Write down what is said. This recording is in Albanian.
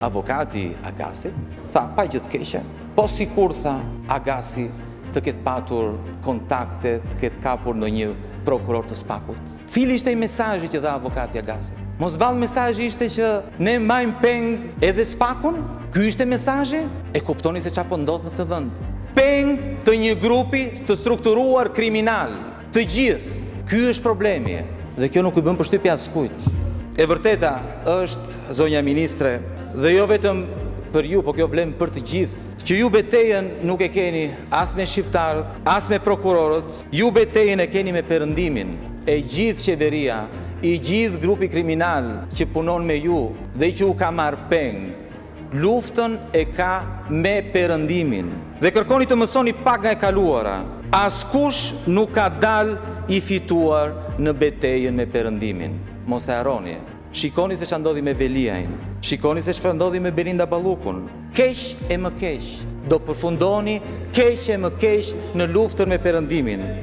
Avokati i Agasit tha pa gjë të keqe, po sikur tha Agasi të ketë patur kontakte, të ketë kapur ndonjë prokuror të SPAK-ut. Cili ishte ai mesazhi që dha avokati i Agasit? Mos vallë mesazhi ishte që ne mbajmë peng edhe SPAK-un? Ky ishte mesazhi? E kuptoni se çfarë po ndodh në këtë vend? Peng të një grupi të strukturuar kriminal. Të gjithë. Ky është problemi dhe kjo nuk i bën përshtypje askujt. E vërteta është, zonja ministre, dhe jo vetëm për ju, po kjo vlen për të gjithë, që ju betejën nuk e keni as me shqiptarët, as me prokurorët, ju betejën e keni me Perëndimin. E gjithë qeveria, i gjithë grupi kriminal që punon me ju dhe që u ka marrë peng, luftën e ka me Perëndimin. Dhe kërkoni të mësoni pak nga e kaluara. Askush nuk ka dalë i fituar në betejën me Perëndimin. Mos e harroni. Shikoni se çfarë ndodhi me Veliajn. Shikoni se çfarë ndodhi me Belinda Ballukun. Keq e më keq. Do përfundoni keq e më keq në luftën me Perëndimin.